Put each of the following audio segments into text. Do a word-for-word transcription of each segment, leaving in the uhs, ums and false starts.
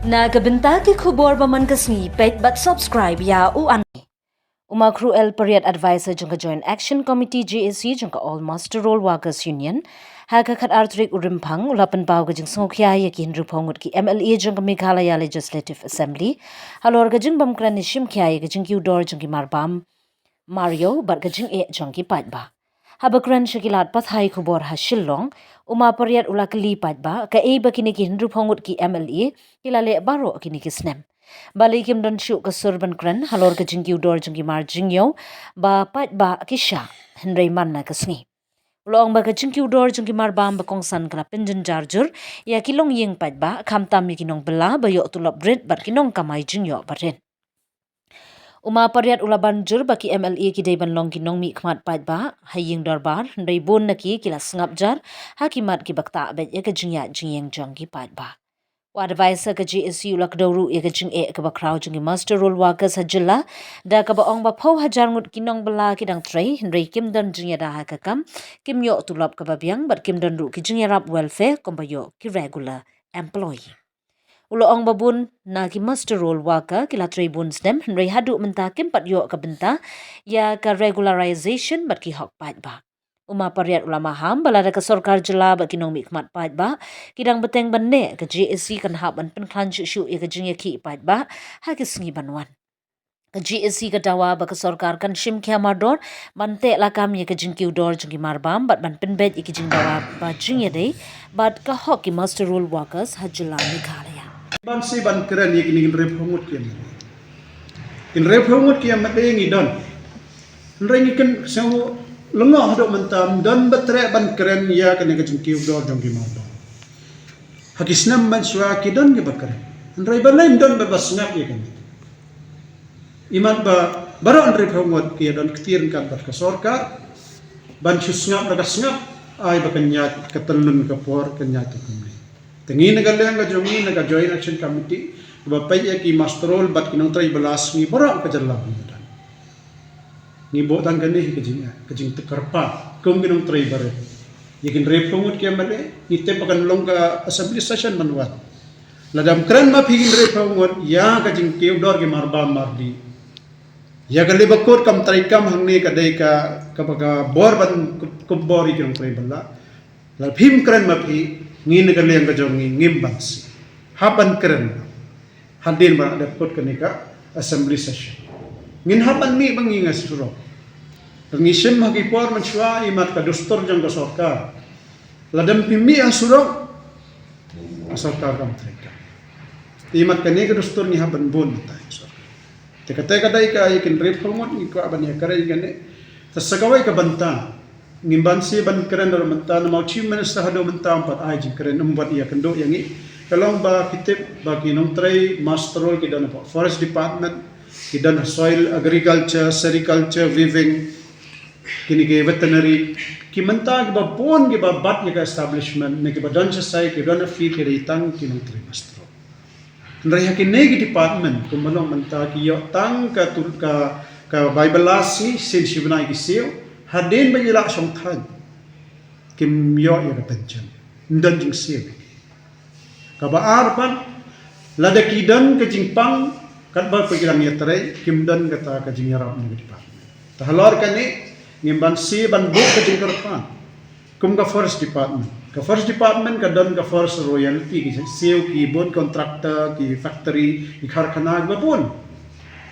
Na ka bynta ki khubor ba man ka sngi, peit bad subscribe ïa u an. U Ma Kru L Pariat, Advisor jong ka Joint Action Committee J A C jong ka All Muster Roll Workers Union, ha ka khatar tarik u Rymphang u la pynpaw ka jingsngewkhia ïa ki hynriewphew ngut ki M L A jong ka Meghalaya Legislative Assembly halor ka jingbym kren ne shim khia ïa ka jingkiew dor jong ki marbam, mariaw bad ka jingeh jong ki paidbah. Haba kren sha ki lad pathai khubor ha Shillong, u Ma Pariat u la kylli paidbah kaei ba kine ki hynriewphew ngut ki M L A ki la leh baroh kine ki snem. Balei kim don shuh ka sur ban kren halor ka jingkiew dor jong ki mar jingïew ba paidbah ki shah, hynrei man la ka sngi. U la ong ba ka jingkiew dor jong ki marbam ba kongsan ka la pynjynjar jur ïa ki longïing paidbah, khamtam ïa ki nongbylla ba ïoh tulop rit bad ki nongkamai jingïoh barit. U Ma Pariat u la ban jur ba ki M L A ki dei ban long ki nongmihkhmat paidbah ha ïing dorbar, hynrei bun na ki ki la sngap jar ha ki mat kiba ktah beit ïa ka jingïaid jingïeng jong ki paidbah. U Advisor ka J A C u la kdew ruh ïa ka jingeh kaba khraw jong ki muster roll workers ha jylla, da kaba ong ba phew hajar ngut ki nongbylla ki dang trei, hynrei kim don jingïada ha ka kam, kim ïoh tulop kaba biang bad kim don ruh ki jingïarap welfare kumba ïoh ki regular employee. U la ong ba bun na ki muster roll worker ki la trei bun snem, hynrei haduh mynta kim pat ïoh ka bynta ïa ka regularization bad ki hok paidbah. U Ma Pariat u la maham ba lada ka sorkar jylla bad ki nongmihkhmat paidbah ki dang bteng ban neh, ka J A C kan hap ban pynkhlaiñ shuh shuh ïa ka jingïakhih paidbah ha ki sngi ban wan. Ka J A C ka dawa ba ka sorkar kan shim khia mardor ban teh lakam ïa ka jingkiew dor jong ki marbam bad ban pynbeit ïa ki jingdawa ba jingïadei bad ka hok ki muster roll workers ha jylla Meghalaya. Ban shu ban kren ïa kine ki hynriewphew ngut ki M L A. Ki hynriewphew ngut ki M L A ngi don. Hynrei ngi kren sngewlyngngoh haduh mynta, ym don ba treh ban kren ïa kane ka jingkiew dor jong ki marbam. Ha ki snem mynshuwa ki don kiba kren. Hynrei balei ym don ba, ba sngap ïa kane. Imat ba baroh hynriewphew ngut ki ïa don kti ryngkat bad ka sorkar ban shu sngap da ka sngap, ai ba kan ïaid ka tyllun ka por, kan ïaid ka kumne. Te ngi na ka liang ka jong ngi na ka Joint Action Committee, ba peit ïa ki muster roll bad ki nongtrei bylla sngi baroh ka jylla ba ngi don. Ngi buh tang kane hi ka jing, ka jingtip kyrpad kum ki nongtrei barit. Ïa ki hynriewphew ngut ki M L A, ngi tip ba kan long ka assembly session ban wan. Lada ym kren ma phi ki hynriewphew ngut ïa ka jingkiew dor ki marbam mardih, ïa ka Labour Code kam treikam hangne, ka dei ka, kaba ka bor ban kup, kup bor ïa ki nongtrei bylla. Lada phim kren ma phi, ngi na ka liang ka jong ngi ngim banse. Hap ban kren. Hadien ba la dep kut kane ka assembly session, ngin hap ban mih ba ngi nga surok. Ngi shim ha ki por mynshuwa, imat ka dustur jong ka sorkar, lada phim mih ha surok, ka sorkar kam treikam. Imat kane ka dustur ngi hap ban bun mynta ha surok. Te kata ka dei ka ïa ki hynriewphew ngut ngi kwah ban ïa kren kane. Te sa kawei ka bynta, ngim banse ban kren ruh mynta, namar u Chief Minister haduh mynta um pat ai jingkren, um pat ïa kynduh ïa ngi. Ka long ba phi tip ba ki nongtrei muster roll ki don ha Forest Department, ki don ha Soil, Agriculture, Sericulture, Weaving, kine ki Veterinary, ki mynta kiba bun kiba bat ïa ka establishment, ne kiba don shisha, ki don ha field, ki dei tang ki nongtrei muster roll. Hynrei ha kine ki department, kumba long mynta, ki ïoh tang ka tu, ka, ka bai bylla shi, sien shi bnai ki siew, hadien ba ngi lah shong thaiñ, kim ïoh ïa ka pension. Ym don jingsiew. Kaba ar pat, lada ki don ka jingpang, katba ki dang ïatrei, kim don kata ka jingïarap na ka department. Te halor kane, ngim banse ban buh ka jingkyrpad. Kum ka Forest Department. Ka Forest Department ka don ka forest royalty, ki siew, ki bun contractor, ki factory, ki karkhana, kiba bun.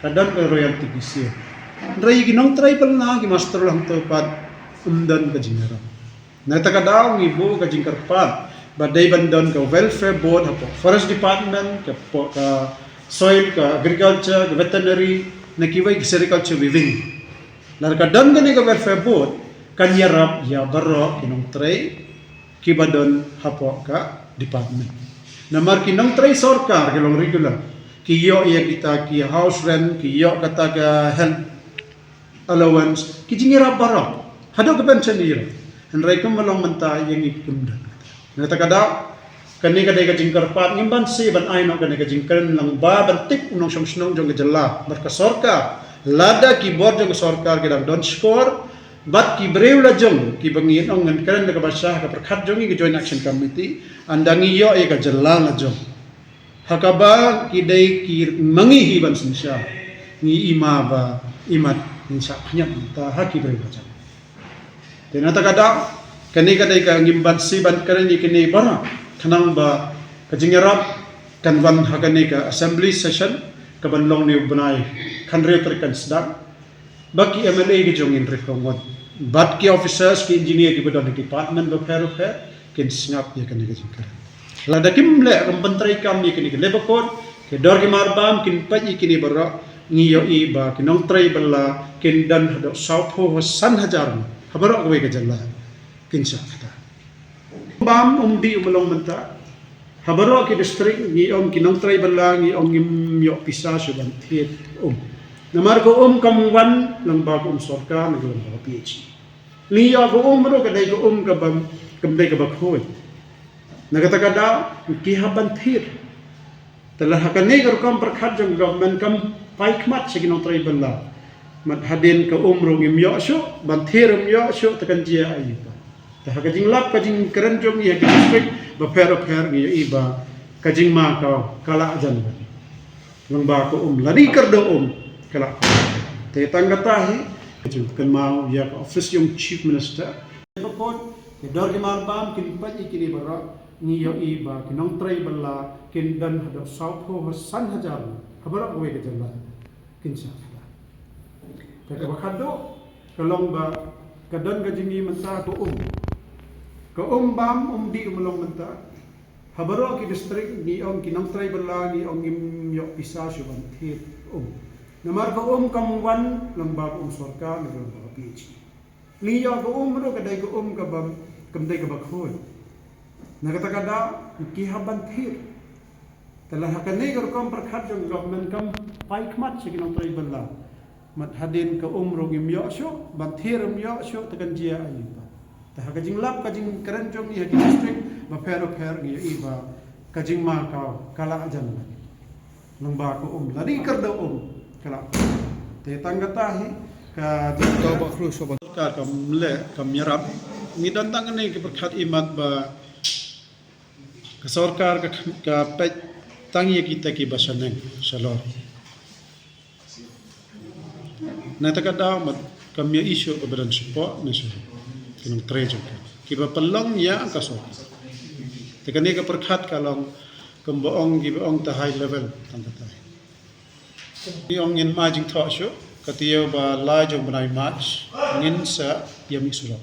Ka don ka royalty ki siew. Hynrei ki nongtrei bylla, ki muster roll hangto pat, ym don ka jingïarap. Na kata ka daw ngi buh ka jingkyrpad ba dei ban don ka welfare board hapoh Forest Department, ka, hapoh ka Soil, ka Agriculture, ka Veterinary, na kiwei ki Sericulture, Weaving. Lada ka don kane ka welfare board, kan ïarap ïa baroh ki nongtrei kiba don hapoh ka department. Namar ki nongtrei sorkar ki long regular, ki ïoh ïa kita ki house rent, ki ïoh kata ka health allowance, ki jingïarap baroh. Haduh ka pension ïarap. Hynrei kumba long mynta ïa ngi kim don. Na kata ka daw, kane ka dei ka jingkyrpad, ngim banse ban ai noh kane ka jingkren lyngba ban tip u nongshong shnong jong ka jylla bad ka sorkar. Lada ki bor jong ka sorkar ki dang don shkor bad ki briew la jong, kiba ngi ong ngan kren da kaba shai ha ka pyrkhat jong ngi ka Joint Action Committee, ynda ngi ïoh ïa ka jylla la jong. Ha kaba ki dei ki ma ngi hi ban synshar, ngi i ma ba i mat ngin shah khñiot mynta ha ki briew ba jam. Te na kata ka daw, kane ka dei ka ngim bad shi ban kren ïa kine baroh, khnang ba ka jingïarap kan wan ha kane ka assembly session kaban long ne u bnai khathynriew tarik kan sdang. Ba ki M L A ki jong ngi ruh kumno, bad ki officers, ki engineer kiba don ha department bapher bapher kin sngap ïa kane ka jingkren. Lada kim leh ruh ban trei kam ïa kine ki labour code, ki dor ki mar bam kin peit ïa kine baroh, ngi ïohi ba ki nongtrei bylla kin don haduh sawphew san hajar ha baroh kawei ka jylla kin shah kata. Bam um dih um long mynta. Ha baroh ki district ngi ong ki nongtrei bylla ngi ong ngim ïoh pisa shuh ban thied um. Namar ka um kam wan lyngba ka um sorkar, lyngba ka P H E. Ngi ïoh ka um ruh ka dei ka um ka bam, kam dei kaba khuid. Na kata ka daw ki hap ban thied. Te lada ha kane ka rukom pyrkhat jong government kam pait khmat sha ki nongtrei bylla, mat hadien ka um ruh ngim ïoh shuh, ban thied um ïoh shuh, te kan jia aïu pat? Te ha ka jinglap ka jingkren jong ngi ha ki district bapher bapher ngi ïohi ba ka jingma ka, ka la jan ba lyngba ka um, lane kyrduh um, ka la. Te tang kata hi ka jingkynmaw ïa ka office jong Chief Minister. Ki dor ki mar bam kin peit ïa kine baroh, ngi ïohi ba ki nongtrei bylla kin don haduh sawphew san hajar ha baroh kawei ka jylla kin shah kata. Te kaba khatduh ka long ba ka don ka jingim mynta ka um. Ka um bam um dih um long mynta. Ha baroh ki district ngi ong ki nongtrei bylla ngi ong ngim ïoh pisa shuh ban thied um. Namar ka um kam wan lyngba ka um sorkar, lyngba ka P H E. Ngi ïoh ka um ruh ka dei ka um ka bam, kam dei kaba khuid. Na kata ka daw ki hap ban thied. Te lada ha kane ka rukom pyrkhat jong government kam pait khmat sha ki nongtrei bylla, mat hadien ka um ruh ngim ïoh shuh, ban thied um ïoh shuh, te kan jia aïu pat? Te ha ka jinglap ka jingkren jong ngi ha ki district bapher bapher ngi ïohi ba ka jingma ka, ka la jan ba lyngba ka um, lane kyrduh um, ka la. Te tang kata hi ka jingkren. Ka ba khru shuh ban sorkar kam leh, kam ïarap. Ngi don tang kane ki pyrkhat imat ba ka sorkar ka, ka peit tang ïa kita kiba shaneng shalor. Na kata ka daw mat kam ïohi shuh kaba don shapoh ne sha ki nongtrei jong ka, kiba pynlong ïa ka sorkar. Te kane ka pyrkhat ka long kumba ong kiba ong ta high level tang kata. Ngi ong ngin ma jingthoh shuh, ka taïew ba lai jong bnai March ngin sa ïa mih surok.